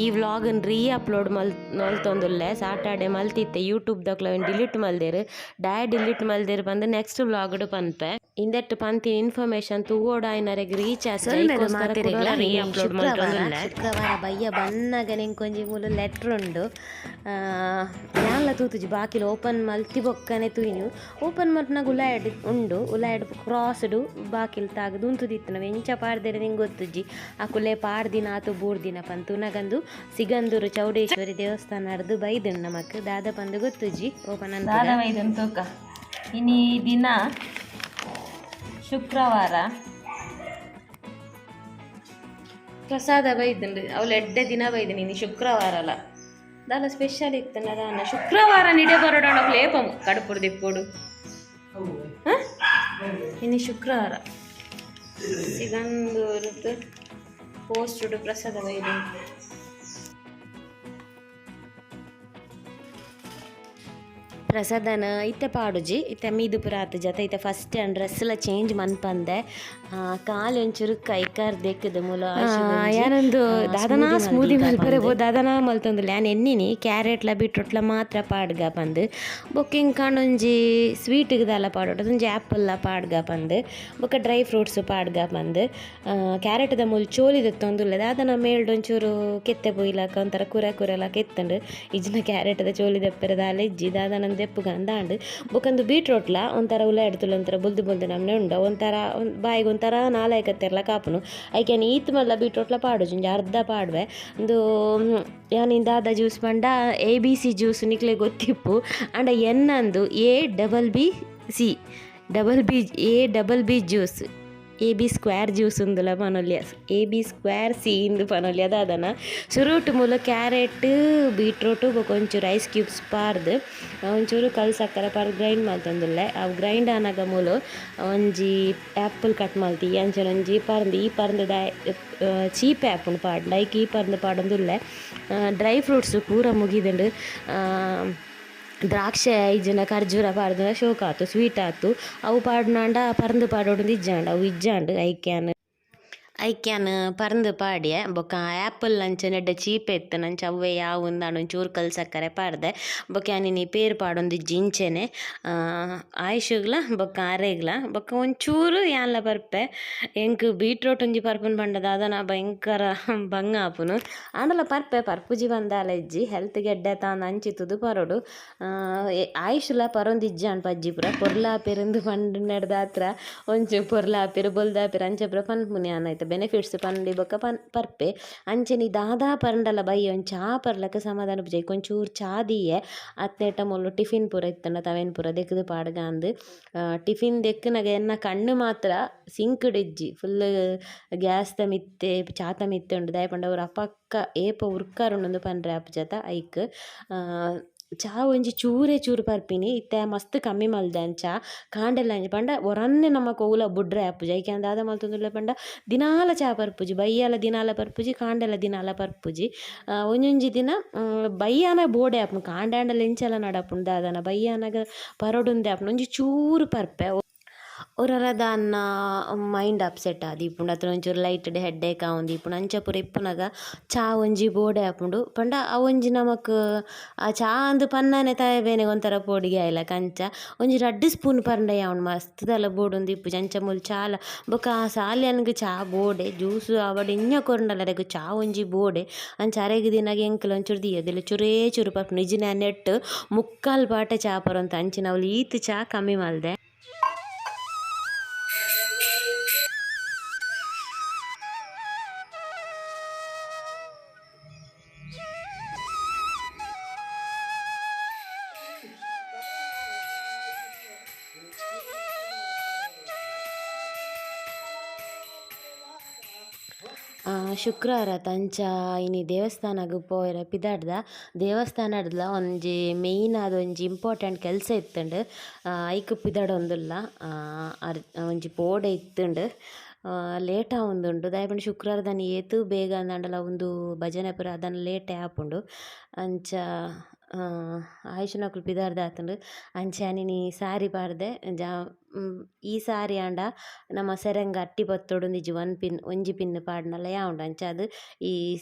ಈ ವ್ಲಾಗ್ನ್ ರೀ upload ಮಲ್ತೊಂದುಲ್ಲೆ Saturday ಮಲ್ತಿತ್ತೆ ಯೂಟ್ಯೂಬ್ ದಕ್ಲ ಡಿಲೀಟ್ ಮಲ್ದೆರ್ ದಾಯೆ ಡಿಲೀಟ್ ಮಲ್ದೆರ್ ಪಂದ್ ನೆಕ್ಸ್ಟ್ ವ್ಲಾಗ್ ಪನ್ಪೆ ಇಂದೆಟ್ ಪಂತಿನ ಇನ್ಫಾರ್ಮೇಶನ್ ತೂವೊಡಾಯಿನರೆಗ್ ರೀಚ್ ಸೊಲ್ಮೆಲು ಮಾತೆರೆಗ್ಲ. ರೀ ಇನಿ ಅಪ್ಲೋಡ್ ಶುಕ್ರವಾರ ಮಲ್ತೊಂದುಲ್ಲೆ. ಶುಕ್ರವಾರ ಬಯ್ಯ ಬನ್ನಗ ಎಂಕೊಂಜಿ ಮೂಲು ಲೆಟ್ರ್ ಉಂಡು. ಯಾನ್ಲ ತೂತುಜಿ ಬಾಕಿಲ್ ಓಪನ್ ಮಲ್ತಿ ಬೊಕ್ಕನೆ ತೂಯಿನು. ಓಪನ್ ಮಲ್ಪುನಗ ಉಲಾಯಡ್ ಉಂಡು, ಉಲಾಯಡ್ ಕ್ರಾಸ್ಡ್ ಬಾಕಿಲ್ ತಾಗದ್ ಉಂತುದಿತ್ತುನ ಎಂಚ ಪಾಡ್ದೆರ್ ಎಂಕ್ ಗೊತ್ತುಜ್ಜಿ. ಅಕುಲೆ ಪಾಡ್ದಿನ ಆತು ಬೂರ್ದಿನ ಪಂದ್ ತೂನಗಂದು ಸಿಗಂದೂರು ಚೌಡೇಶ್ವರಿ ದೇವಸ್ಥಾನ ಅರ್ದು ಬೈದುಂಡು ನಮಕ್ ದಾದ ಪಂದ್ ಗೊತ್ತುಜ್ಜಿ ಓಪನ್ ದಾದ ಬೈದುಂಡು ತೂಕ. ಇನಿ ದಿನ ಶುಕ್ರವಾರ ಪ್ರಸಾದ ಬೈದುಂಡು ಅವಳು ಎಡ್ಡೆ ದಿನ ಬೈದಿನಿ ಇನಿ ಶುಕ್ರವಾರಲ ದಾಲ ಸ್ಪೆಷಲ್ ಇತ್ತುಂಡ ದಾನ ಶುಕ್ರವಾರ ನಿಡೆ ಬರೋಡೋಣ ಲೇಪಂ ಕಡುಪುಡು ದಿಪ್ಪುಡು. ಇನಿ ಶುಕ್ರವಾರ ಸಿಗಂದೂರದ್ದು ಪೋಸ್ಟುಡು ಪ್ರಸಾದ ಬೈದುಂಡು. ಪ್ರಸಾದನ ಇತ್ತೆ ಪಾಡುಜಿ ಇತ್ತೆ ಮೀದು ಪೂರ ಆತು ಜತ ಇತ್ತೆ ಫಸ್ಟ್ ಯಾನ್ ಡ್ರೆಸ್ಲ ಚೇಂಜ್ ಮನ್ಪಂದೆ ಕಾಲು ಒಂಚೂರು ಕೈಕಾರ್ ದೆಕ್ಕುದು ಮೂಲು. ಯಾನೊಂದು ದಾದನಾ ಸ್ಮೂದಿ ಮಲ್ಪರೆ ಪೋ ದಾದನಾ ಮಲ್ತೊಂದುಲ್ಲೆ. ಯಾನ್ ಎನ್ನಿನಿ ಕ್ಯಾರೆಟ್ಲ ಬೀಟ್ರೂಟ್ಲ ಮಾತ್ರ ಪಾಡ್ಗ ಪಂದ್ ಬೊಕ್ಕ ಇಂಕಾಂಡ ಒಂಜಿ ಸ್ವೀಟ್ಗ್ ದಾಲ ಪಾಡೊಡು ಒಂಜಿ ಆ್ಯಪಲ್ಲ ಪಾಡ್ಗ ಪಂದ್ ಬೊಕ್ಕ ಡ್ರೈ ಫ್ರೂಟ್ಸ್ ಪಾಡ್ಗ ಪಂದ್ ಕ್ಯಾರೆಟ್ದ ಮೂಲು ಚೋಲಿ ದೆತ್ತೊಂದುಲ್ಲೆ ದಾದನ ಮೇಲ್ಡ್ ಒಂಚೂರು ಕೆತ್ತೆ ಪೊಯ್ಲಕ ಒಂಥರ ಕುರೆ ಕುರೆಲಕ ಇತ್ತುಂಡು ಇಜ್ಜಿನ ಕ್ಯಾರೆಟ್ದ ಚೋಲಿ ದೆಪ್ಪೆರೆ ದಾಲ ಇಜ್ಜಿ ದಾದನ ದೆಪ್ಪುಗ ಅಂದಾಂಡ್. ಬೊಕ ಉಂದು ಬೀಟ್ರೂಟ್ಲ ಒಂಥರ ಉಲಾಯಿಡ್ತುಲ ಒಂಥರ ಬೊಲ್ದು ಬೊಲ್ದು ನಮ್ನೆ ಉಂಡು ಒಂಥರ ಬಾಯಿಗ್ ಒಂಥರ ನಾಲಾಯ್ ಕಾಪುನು ಐಕ್ ಯಾನ್ ಈತ್ ಮಲ್ಲ ಬೀಟ್ರೂಟ್ಲ ಪಾಡುಜಿ ಒಂಜಿ ಅರ್ಧ ಪಾಡುವೆ. ಉಂದು ಯಾನ್ ದಾದ ಜ್ಯೂಸ್ ಪಂಡ ಎ ಬಿ ಸಿ ಜ್ಯೂಸ್ ನಿಕ್ಲೆಗ್ ಗೊತ್ತಿಪ್ಪು ಆಂಡ ಎನ್ನಂದು A double B C double B A double B juice A B square juice ಉಂದುಲ ಪನೊಲಿ A B square C ಇಂದು ಪನೊಲಿ ದಾದನ ಸುರುಟು ಮೂಲು ಕ್ಯಾರೆಟ್ ಬೀಟ್ರೂಟ್ ಬೊಕ ಒಂಚೂರು ಐಸ್ ಕ್ಯೂಬ್ಸ್ ಪಾಡ್ದ್ ಒಂಚೂರು ಕಲ್ ಸಕ್ಕರೆ ಪಾಡ್ದ್ ಗ್ರೈಂಡ್ ಮಲ್ತೊಂದುಲ್ಲೆ. ಅವು ಗ್ರೈಂಡ್ ಆನಗ ಮೂಲು ಒಂಜಿ ಆ್ಯಪಲ್ ಕಟ್ ಮಲ್ತಿ ಅಂಚನೆ ಒಂಜಿ ಪರ್ಂದ್ ಈ ಪರ್ಂದ್ ಚೀಪೆ ಆಪುಂಡು ಪಾಡ್ಂಡ ಐಕ್ ಈ ಪರ್ಂದ್ ಪಾಡೊಂದುಲ್ಲೆ. ಡ್ರೈ ಫ್ರೂಟ್ಸ್ ಪೂರ ಮುಗಿದುಂಡು. ದ್ರಾಕ್ಷೆ ಇಜ್ಜಿಂಡ ಖರ್ಜೂರ ಪಾಡ್ದ್ಂಡ ಶೋಕ್ ಆತು ಸ್ವೀಟ್ ಆತು ಅವು ಪಾಡ್ನಾಂಡ ಪರ್ಂದ್ ಪಾಡೊಡುಂದು ಇಜ್ಜಾಂಡ್ ಅವು ಇಜ್ಜಾಂಡ್ ಐಕ್ ಯಾನ್ ಐಕ್ ಯಾನ್ ಪರ್ಂದ್ ಪಾಡ್ಯೆ ಬೊಕ ಆ್ಯಪಲ್ ಅಂಚನೆ ಎಡ್ಡೆ ಚೀಪೆ ಇತ್ತ್ಂಡ್ ಅಂಚ ಅವ್ವೆ ಯಾವು ಇಂದಾಂಡ್ ಒಂಚೂರು ಕಲ್ ಸಕ್ಕರೆ ಪಾಡ್ದೆ. ಬೊಕ ಯಾನ್ ಇನಿ ಪೇರ್ ಪಾಡೊಂದಿಜ್ಜಿ ಇಂಚೆನೆ ಆಯುಷಗ್ಲ ಬೊಕ ಅರೆಗ್ಲ ಬೊಕ ಒಂಚೂರು ಯಾನ್ಲ ಪರ್ಪೆ. ಎಂಕ್ ಬೀಟ್ರೂಟ್ ಒಂಜಿ ಪರ್ಪುನು ಪಂಡ ದಾದನ ಭಯಂಕರ ಬಂಗ ಆಪುನು ಆಂಡಲ ಪರ್ಪೆ ಪರ್ಪುಜಿ ಪಂದ್ ದಾಲ ಇಜ್ಜಿ ಹೆಲ್ತ್ಗ್ ಎಡ್ಡೆ ಅತ ಅಂಚಿ ತೂದು ಪರೊಡು. ಆಯುಷ್ಲ ಪರೊಂದಿಜ್ಜಾಂಡ್ ಪಜ್ಜಿ ಪೂರ ಪೊರ್ಲಾಪೆರ್ ಪಂಡ್ ನೆಡ್ದಾತ್ರ ಒಂಚೂರು ಪೊರ್ಲಾಪೆರ್ ಬೊಲ್ದಾಪೆರ್ ಅಂಚ ಪೂರ ಪನ್ಪುನಿ ಯಾನ್ ಐತ ಬೆನಿಫಿಟ್ಸ್ ಪಂಡಿ ಬೊಕ ಪರ್ಪೆ. ಅಂಚನೆ ದಾದಾ ಪರ್ಂಡಲ ಬಯ್ಯ ಒಂಜಿ ಚಾ ಪರ್ಲಕ ಸಮಾಧಾನ ಇಪ್ಪುಜಿ ಐಕ್ ಒಂಚೂರು ಚಾ ದೀಯೆ ಅತ್ನೇಟ ಮೂಲು ಟಿಫಿನ್ ಪೂರ ಇತ್ತ್ಂಡ ಅವೆನ್ ಪೂರ ದೆಕ್ಕ್ದ್ ಪಾಡ್ಗ ಅಂದ್. ಟಿಫಿನ್ ದೆಕ್ಕುನಗ ಎನ್ನ ಕಣ್ಣು ಮಾತ್ರ ಸಿಂಕ್ಡ್ ಇಜ್ಜಿ ಫುಲ್ ಗ್ಯಾಸ್ದ ಮಿತ್ತೆ ಚಾತ ಮಿತ್ತೆ ಉಂಡು ದಾಯೆ ಪಂಡ ಅವ್ರು ಅಪಕ್ಕ ಏಪ ಉರ್ಕಾರುಂಡು ಪನ್ರೆ ಆಪುಜತ ಐಕ್. ಚಾ ಒಂಜಿ ಚೂರೇ ಚೂರು ಪರ್ಪಿನಿ ಇತ್ತೆ ಮಸ್ತ್ ಕಮ್ಮಿ ಮಲ್ದೆ ಯಾನ್ ಚಾ ಕಾಂಡೆಲ ಅಂಚ ಪಂಡ ಒರನ್ನೆ ನಮಕ್ ಒವುಲ ಬುಡ್ರೆ ಆಪುಜಿ ಐಕ್ ಯಾನ್ ದಾದ ಮಲ್ತೊಂದುಲ್ಲೆ ಪಂಡ ದಿನಾಲ ಚಾ ಪರ್ಪುಜಿ ಬಯ್ಯಲ ದಿನಾಲ ಪರ್ಪುಜಿ ಕಾಂಡೆಲ ದಿನಾಲ ಪರ್ಪುಜಿ. ಒಂಜೊಂಜಿ ದಿನ ಬಯ್ಯಾನ ಬೋಡೆ ಆಪುಂಡು ಕಾಂಡೆ ಆಂಡಲ ಎಂಚಲ ನಡಪುಂಡು ದಾದನ ಬಯ್ಯಾನಗ ಪರೊಡುಂದೆ ಆಪುಂಡು ಒಂಜಿ ಚೂರು ಪರ್ಪೆ. ಒರೊರ ದಾನ್ನ ಮೈಂಡ್ ಅಪ್ಸೆಟ್ ಆದಿಪ್ಪುಂಡು ಅತ್ತ್ಂಡ ಒಂಚೂರು ಲೈಟ್ ಹೆಡ್ಡೇಕ್ ಆವೊಂದಿಪ್ಪುಂಡು ಅಂಚ ಪೂರ ಇಪ್ಪುನಗ ಚಾ ಒಂಜಿ ಬೋಡೆ ಆಪುಂಡು ಪಂಡ ಅವೊಂಜಿ ನಮಕ್ ಆ ಚಾ ಅಂದ್ ಪನ್ನನೆ ತರೆ ಬೇನೆಗ್ ಒಂಥರ ಪೋಡಿಗೆ ಆಯಿಲಕ ಅಂಚ ಒಂಜಿ ರಡ್ಡ್ ಸ್ಪೂನ್ ಪರ್ಂಡ ಯಾವುಂಡು ಮಸ್ತ್ ದಾಲ ಬೋಡುಂದು ಇಪ್ಪುಜಿ ಅಂಚ ಮೂಲು ಚಾಲ ಬೊಕ ಆ ಸಾಲ್ಯನ್ಗ್ ಚಾ ಬೋಡೆ ಜ್ಯೂಸ್ ಆವಡ್ ಎಂಚ ಕೊರ್ಂಡಲ ಅರೆಗ್ ಚಾ ಒಂಜಿ ಬೋಡೆ ಅಂಚ ಅರೆಗ್ ದಿನಗ ಎಂಕುಲು ಒಂಚೂರು ದೀಯೊದಿಲ್ಲ ಚೂರೇ ಚೂರು ಪರ್ಪುಂಡು ಇಜ್ಜಿಂಡ ನೆಟ್ಟ್ ಮುಕ್ಕಾಲ್ ಬಾಟೆ ಚಾ ಪರೊಂತ ಅಂಚಿನ ಅವ್ಲು ಈತ್ ಚಾ ಕಮ್ಮಿ ಮಲ್ದೆ. ಶುಕ್ರವಾರ ತಂಚ ಇನಿ ದೇವಸ್ಥಾನಗ್ ಪೋಯೆರೆ ಪಿದಾಡ್ದ ದೇವಸ್ಥಾನಡ್ದ್ಲ ಒಂಜಿ ಮೇಯ್ನ್ ಆದ್ ಒಂಜಿ ಇಂಪಾರ್ಟೆಂಟ್ ಕೆಲಸ ಇತ್ತುಂಡು ಐಕ್ ಪಿದಾಡೊಂದುಲ್ಲ ಒಂಜಿ ಬೋಡೆ ಇತ್ತುಂಡು ಲೇಟ್ ಆವೊಂದುಂಡು ದಾಯೆ ಪಂಡ ಶುಕ್ರವಾರದಾನಿ ಏತ್ ಬೇಗ ಅಂದಾಂಡಲ ಉಂದು ಭಜನೆ ಪೂರ ದಾನ ಲೇಟೇ ಆಪುಂಡು ಅಂಚ. ಆಯುಷನಕುಲು ಪಿದಾರ್ದ ಆತುಂಡು ಅಂಚ ಯಾನಿನಿ ಸಾರಿ ಪಾಡ್ದೆ ಈ ಸಾರಿ ಆಂಡ ನಮ ಸೆರಂಗ ಅಟ್ಟಿ ಪತ್ತೊಡು ಒಂದಿಜ್ಜಿ ಒನ್ ಪಿನ್ ಒಂಜಿ ಪಿನ್ ಪಾಡ್ನಲ ಯಾವುಂಡು ಅಂಚಾದ್ ಈ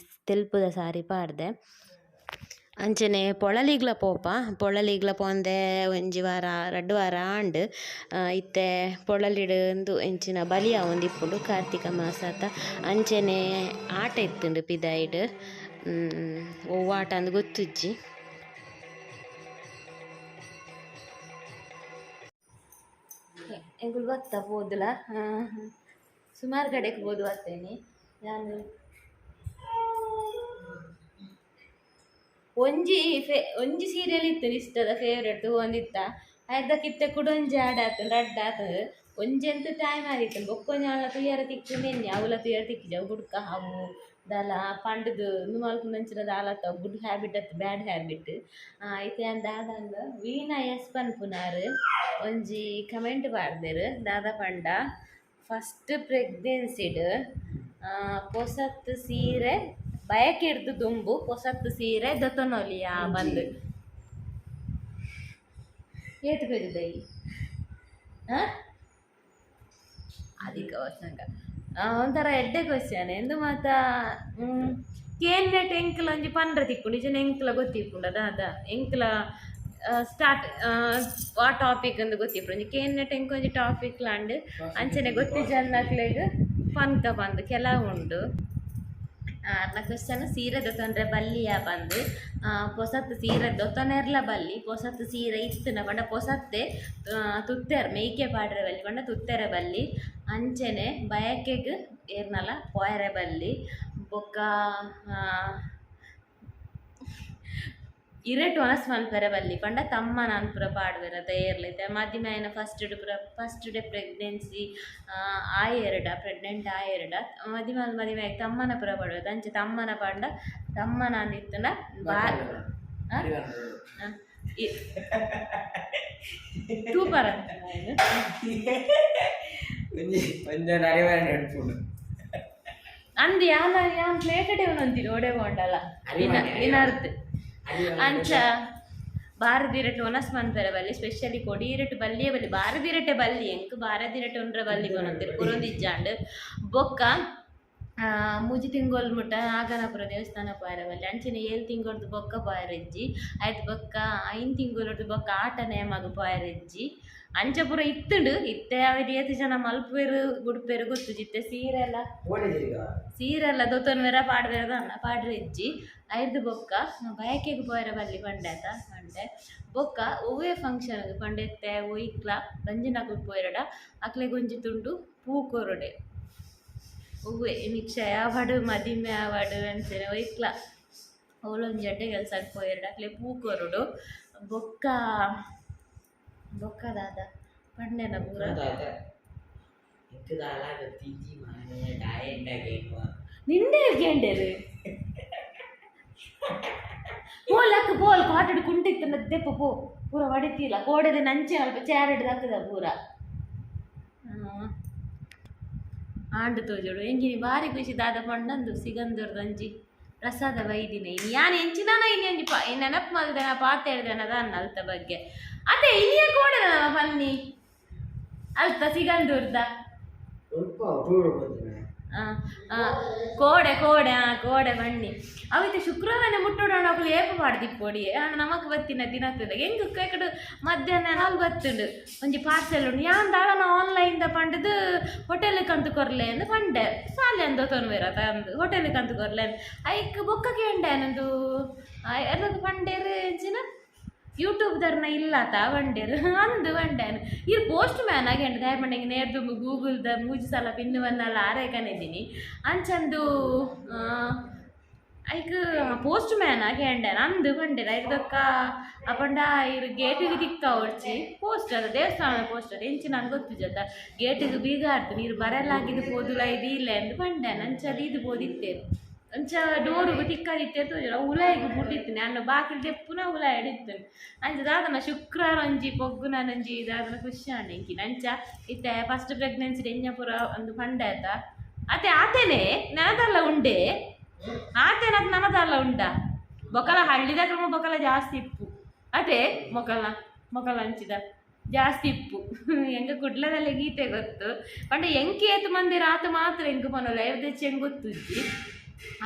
ತೆಲ್ಪುದ ಸಾರಿ ಪಾಡ್ದೆ. ಅಂಚನೆ ಪೊಳಲಿಗ್ಲ ಪೋಪ ಪೊಳಲಿಗ್ಲ ಪೋಂದೆ ಒಂಜಿ ವಾರ ರಡ್ಡ್ ವಾರ ಆಂಡ್. ಇತ್ತೆ ಪೊಳಲಿಡ್ ಉಂದು ಎಂಚಿನ ಬಲಿ ಆವೊಂದಿಪ್ಪುಂಡು ಕಾರ್ತಿಕ ಮಾಸತ. ಅಂಚನೆ ಆಟ ಇತ್ತುಂಡು ಪಿದಾಯಿಡ್ ಒವ್ವು ಆಟ ಅಂದ್ ಗೊತ್ತುಜ್ಜಿ. ಎಂಕುಲು ಬತ್ತ ಪೋದುಲ ಸುಮಾರು ಕಡೆಕ್ ಪೋದು ಬತ್ತೇನಿ ಯಾನ್. ಒಂಜಿ ಒಂಜಿ ಸೀರಿಯಲ್ ಇತ್ತು ಇಷ್ಟದ ಫೇವ್ರೇಟ್ ತೂವೊಂದಿತ್ತ ಅರ್ಧಕ್ಕೆ ಇತ್ತೆ ಕುಡೊಂಜಿ ಆಡ್ ಆತುಂಡು ರಡ್ಡ್ ಆತುಂಡು ಒಂಜೆಂತ ಟೈಮ್ ಆದಿತ್ತುಂಡು ಬೊಕ್ಕೊಂಜಿ ಆಂಡ ತೂಯರೆ ತಿಕ್ಕುಂಡು ಅವುಲ ತೂಯರೆ ತಿಕ್ಕಿಜಿ ಅವು ಬುಡ್ಕ ಅವು ದಾಲ ಪಂಡುದು ಉಂದು ಮಲ್ಪುನಂಚಿನ ದಾಲ ಅತ್ತ ಅವು ಗುಡ್ ಹ್ಯಾಬಿಟ್ ಅತ್ತು ಬ್ಯಾಡ್ ಹ್ಯಾಬಿಟ್. ಇತ್ತೆ ಯಾನ್ ದಾದ ಅಂದ್ ವೀಣಾ ಎಸ್ ಪನ್ಪುನಾರ್ ಒಂಜಿ ಕಮೆಂಟ್ ಪಾಡ್ದೆರ್ ದಾದ ಪಂಡ ಫಸ್ಟ್ ಪ್ರೆಗ್ನೆನ್ಸಿಡ್ ಪೊಸತ್ ಸೀರೆ ಬಯಕೆಡ್ದು ದುಂಬು ಪೊಸತ್ ಸೀರೆ ದೆತೊನೊಲಿಯಾ ಪಂದ್ ಏತ್ ಪೆಜುದೈ ಅದಿಕ ವಸಂಗ ಒಂಥರ ಎಡ್ಡೆ ಕ್ವಶನ್ ಎಂದು ಮಾತ ಕೇನ್ನೆಟ್ ಎಂಕ್ಲ ಒಂಜಿ ಪಂಡ್ರೆ ತಿಕ್ಕುಂಡು ಇಜ್ಜಿಂಡ ಎಂಕ್ಲ ಗೊತ್ತಿಪ್ಪುಂಡು ದಾದ ಎಂಕ್ಲ ಸ್ಟಾರ್ಟ್ ವಾ ಟಾಪಿಕ್ ಅಂದ್ ಗೊತ್ತಿಪ್ಪುಂಡು ಒಂಜಿ ಕೇನ್ನೆಟ್ ಎಂಕ್ ಒಂಜಿ ಟಾಪಿಕ್ ಲಾಂಡ್ ಅಂಚನೆ ಗೊತ್ತಿಜ್ಜನ್ನಕ್ಲೆಗ್ ಪನ್ಕ ಪಂದ್ ಕೆಲವು ಉಂಡು. ಅರ್ನ ಕ್ವಶನ್ ಸೀರೆ ದೆತೊನ್ರೆ ಬಲ್ಲಿಯಾ ಪಂದ್ ಪೊಸತ್ ಸೀರೆ ದೆತೊನೆರ್ಲ ಬಲ್ಲಿ ಪೊಸತ್ ಸೀರೆ ಇತ್ತುಂಡ ಪಂಡ ಪೊಸತ್ತೆ ತುತ್ತೆರ್ ಮೇಯ್ಕೆ ಪಾಡ್ರೆ ಬಲ್ಲಿ ಪಂಡ ತುತ್ತೆರೆ ಬಲ್ಲಿ ಅಂಚನೆ ಬಯಕೆಗ್ ಏರ್ನಲ ಪೋಯರೆ ಬಲ್ಲಿ ಬೊಕ್ಕ ಇರೆಟ್ ವನಸ್ ಮನ್ಪೆರೆ ಬಲ್ಲಿ ಪಂಡ ತಮ್ಮನ ಪೂರ ಪಾಡ್ವೆರ್ ಅತ ಏರ್ಲ ಇತ್ತೆ ಮದಿಮೆ ಆಯಿನ ಫಸ್ಟ್ ಪೂರ ಫಸ್ಟ್ ಡೇ ಪ್ರೆಗ್ನೆನ್ಸಿ ಆಯೆರ್ಡ ಪ್ರೆಗ್ನೆಂಟ್ ಆಯೆರ್ಡ ಮದಿಮಾಲ್ ಮದಿಮೆ ಆಯಿ ತಮ್ಮನ ಪೂರ ಪಾಡ್ವೆರ್ ಅಂಚ ತಮ್ಮನ ಪಂಡ ತಮ್ಮನ ಅಂದ್ ಇತ್ತುಂಡ ಬಾ ತೂಪರ ಅಂದ್ ಯಾನ್ ಯಾನ್ ಪ್ಲೇಟ್ ಡೇವನೊಂದಿನಿ ಓಡೆ ಪೋಂಡಲ ಇನರ್ತ್ ಅಂಚ ಬಾರದಿರಟ್ ಒನಸ್ ಮನ್ಪೆರೆ ಬಲ್ಲಿ ಸ್ಪೆಷಲಿ ಕೊಡಿಯಿರಟ್ ಬಲ್ಲಿಯೇ ಬಲ್ಲಿ ಬಾರದಿರಟೆ ಬಲ್ಲಿ ಎಂಕ್ ಬಾರದಿರಟೆ ಉಂಡ್ರೆ ಬಲ್ಲಿ ಪನೊಂತೆರ್ ಕೊರೊಂದಿಜ್ಜಾಂಡ್. ಬೊಕ್ಕ ಮೂಜಿ ತಿಂಗೊಲು ಮುಟ್ಟ ನಾಗನಪುರ ದೇವಸ್ಥಾನ ಪೋಯೆರೆ ಬಲ್ಲಿ ಅಂಚನೆ ಏಳ್ ತಿಂಗೊಡ್ದು ಬೊಕ್ಕ ಪೋಯೆರೆ ಇಜ್ಜಿ ಐತ್ ಬೊಕ್ಕ ಐನ್ ತಿಂಗೊಲುರ್ದು ಬೊಕ್ಕ ಆಟ ನೇಮಗ್ ಪೋಯೆರೆ ಇಜ್ಜಿ ಅಂಚ ಪೂರ ಇತ್ತುಂಡು. ಇತ್ತೆ ಅವೆಟ್ ಏತ್ ಜನ ಮಲ್ಪುವೆರ್ ಬುಡ್ಪೆರ್ ಗೊತ್ತುಜಿ ಇತ್ತೆ ಸೀರೆ ಎಲ್ಲ ಸೀರೆ ಎಲ್ಲ ದೊತೊನ್ವೆರ ಪಾಡ್ವೆರ ದಾನ್ನ ಪಾಡ್ರೆ ಇಜ್ಜಿ. ಐರ್ದ್ ಬೊಕ್ಕ ಬಯಕೆಗ್ ಪೋಯೆರೆ ಬಲ್ಲಿ ಪಂಡೆ ಆತ ಪಂಡೆ ಬೊಕ್ಕ ಒವ್ವೇ ಫಂಕ್ಷನ್ ಪಂಡ ಇತ್ತೆ ಒಯ್ಕ್ಲ ಬಂಜಿನಕುಲು ಪೋಯೆರಡ ಅಕ್ಲೆಗ್ ಒಂಜಿ ತುಂಡು ಪೂ ಕೊರೊಡೆ ಒವ್ವೇ ನಿಕ್ಷಯ ಆವಡ್ ಮದಿಮೆ ಆವಡ್ ಅಂಚನೆ ಒಯ್ಕ್ಲ ಅವ್ಲೊಂಜಿ ಎಡ್ಡೆ ಕೆಲ್ಸಗ್ ಪೋಯೆರಡ ಅಕ್ಲೆಗ್ ಪೂ ಕೊರೊಡು. ಬೊಕ್ಕ ಬೊಕ್ಕ ದಾದ ಪಂಡೆನ ಪೂರ ನಿಂಡೆ ಕೇಂಡೆರ್ ಪೋಲಕ್ ಪೋಲ್ ಕಾಟಡ್ ಕುಂಟಿತ್ತನ ದೆಪ್ಪ ಪೋ ಪೂರ ವಡಿತಿಲ್ಲ ಕೋಡೆದ ನಂಚೆ ಅಲ್ಪ ಚಾರಡ್ ದಕ್ಕದ ಪೂರ ಆಂಡ್ ತೋಜೋಡು ಎಂಗಿನಿ ಬಾರಿ ಖುಷಿ ದಾದ ಪಂಡಂದು ಸಿಗಂದೂರ್ದಂಜಿ ಪ್ರಸಾದ ಬೈದಿನ ಇನಿ ಯಾನ್ ಎಂಚಿನಾನ ಇನಿ ಒಂಜಿ ನೆನಪು ಮಲ್ದೆನ ಪಾತೆರ್ದೆನ ದಾನ್ನ ಅಲ್ತ ಬಗ್ಗೆ ಅದೇ ಇನಿಯ ಕೋಡೆದ ಪನ್ನಿ ಅಲ್ತ ಸಿಗಂದೂರ್ದ ಕೋಡೆ ಕೋಡೆ ಕೋಡೆ ಬಣ್ಣಿ ಅವಿತ ಶುಕ್ರವಾರ ಮುಟ್ಟೋಡೋಣ ಅಕುಲು ಏಪ ಪಾಡ್ದಿಪ್ಪೊಡಿ ಆಂಡ ನಮಕ್ ಬತ್ತಿನ ದಿನತ್ತದ ಎಂಕ್ ಕೇಕಡು ಮಧ್ಯಾಹ್ನ ನಾಲ್ ಬತ್ತುಂಡು ಒಂಜಿ ಪಾರ್ಸೆಲ್ ಉಂಡು ಯಾನ್ ದಾಳನ ಆನ್ಲೈನ್ ದ ಪಂಡದು ಹೋಟೆಲ್ ಕಂತು ಕೊರ್ಲೆ ಅಂದ್ ಪಂಡೆ ಸಾಲೆ ಅಂದ ತೊನ್ವೆರ ಅಂದ್ ಹೋಟೆಲ್ ಕಂತು ಕೊರ್ಲೆ ಐಕ್ ಬೊಕ್ಕ ಕೇಂಡೆ ನಂದು ಎರ್ಲದ ಪಂಡೇರ್ ಎಂಚಿನ ಯೂಟ್ಯೂಬ್ ದರ್ನ ಇಲ್ಲತ ಬಂಡೇರ್ ಅಂದ್ ಬಂಡೇನ್ ಇರ್ ಪೋಸ್ಟ್ ಮ್ಯಾನ್ ಆಗೆಂಡ್ ದಾಯ ಪಂಡ ನೇರ್ದು ಗೂಗಲ್ ದ ಮೂಜಿ ಸಲ ಪಿನ್ ವನ್ನಲ ಆರೇ ಕನೆದಿನಿ ಅಂಚಂದು ಐಕ್ ಪೋಸ್ಟ್ ಮ್ಯಾನ್ ಆಗೆಂಡೆ ಅಂದ್ ಬಂಡೇರ್ ಐರ್ದಕ್ಕ ಅಪಂಡ ಇರ್ ಗೇಟಿಗೆ ತಿಕ್ಕ ಒಡ್ಚಿ ಪೋಸ್ಟ್ ಅದ ದೇವಸ್ಥಾನದ ಪೋಸ್ಟ್ ಅದ ಎಂಚಿನ ನಂಗೆ ಗೊತ್ತುಜತ್ತ ಗೇಟಿಗೆ ಬೀಗ ಆಡ್ತು ನೀರು ಬರಲಾಗಿದ್ದು ಪೋದುಲ ಇದು ಇಲ್ಲ ಅಂದ್ ಬಂಡೆ ಅಂಚ ಇದು ಪೋದಿತ್ತೇರು ಅಂಚ ಡೋರುಗು ತಿಕ್ಕದಿತ್ತೆ ತೋಜುಂಡು ಅವು ಉಲಾಯಿಗ್ ಬುಡ್ದಿತ್ತಿನಿ ಅನ್ನ ಬಾಕಿಲ್ ದೆಪ್ಪುನ ಉಲಾಯಿಡ್ ಇತ್ತುಂಡು ಅಂಚ ದಾದನ ಶುಕ್ರಾರ ಒಂಜಿ ಪೊಗ್ಗುನ ಒಂಜಿ ದಾದನ ಖುಷಿ ಆಂಡ್ ಎಂಕಿನ ಅಂಚ ಇತ್ತೆ ಫಸ್ಟ್ ಪ್ರೆಗ್ನೆನ್ಸಿ ಎಂಜ ಪೂರ ಒಂದು ಪಂಡೆ ಆತ ಅತೆ ಆತೇನೆ ನನದಲ್ಲ ಉಂಡೆ ಆತೇನ ಅದು ನನದಲ್ಲ ಉಂಡ ಬೊಕಲ ಹಳ್ಳಿದ ಕ್ರಮ ಬೊಕಲ ಜಾಸ್ತಿ ಇಪ್ಪು. ಅದೇ ಮೊಕಲ ಮೊಕಲ ಅಂಚಿದ ಜಾಸ್ತಿ ಇಪ್ಪು. ಎಂಕ ಕುಡ್ಲದಲ್ಲೇ ಗೀತೆ ಗೊತ್ತು ಪಂಡ ಎಂಕ್ ಏತ್ ಮಂದಿ ರಾತ್ ಮಾತ್ರ ಎಂಕ್ ಪನೊಲಿ ಐರ್ದೆಚ್ಚ ಎಂಕ್ ಗೊತ್ತುಜ್ಜಿ.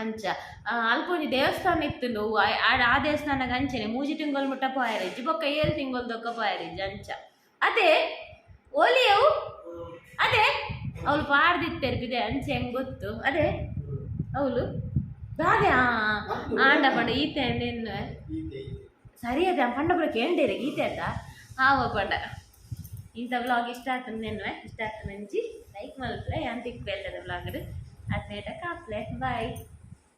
ಅಂಚ ಅಲ್ಪ ಒಂಜಿ ದೇವಸ್ಥಾನ ಇತ್ತುಂಡು. ಆ ಆ ದೇವಸ್ಥಾನಗ್ ಅಂಚನೆ ಮೂಜಿ ತಿಂಗೊಲು ಮುಟ್ಟ ಪೋಯೆರಿಜ್ಜಿ, ಬೊಕ್ಕ 7 ತಿಂಗೊಲು ದೊಕ್ಕ ಪೋಯೆರಿಜ್ಜಿ ಅಂಚ. ಅದೇ ಓಲಿಯವು ಅದೇ ಅವಳು ಪಾಡ್ದಿತ್ತೆರ್ ಬಿದೆ ಅಂಚೆ ಹೆಂಗ್ ಗೊತ್ತು. ಅದೇ ಅವಳು ದಾದೆ ಆಂಡ ಪಂಡ ಈತೆ ನಿನ್ನ ಸರಿ ಅದೇ ಪಂಡ ಪೂರ ಕೇಂಡೇರೆ ಗೀತೆ ಅತ್ತ ಆವ ಪಂಡ. ಇಂಥ ವ್ಲಾಗ್ ಇಷ್ಟ ಆತಂದು ನೆನ್ವೆ ಇಷ್ಟ ಆತಂದು ಅಂಚಿ ಲೈಕ್ ಮಲ್ಪಲೆ. ಯಾನ್ ತಿಕ್ಕು ಎಲ್ಲದ ವ್ಲಾಗ್ ಅತ್ನೇಟ ಕಾಪ್ಲೆ. ಬಾಯ್.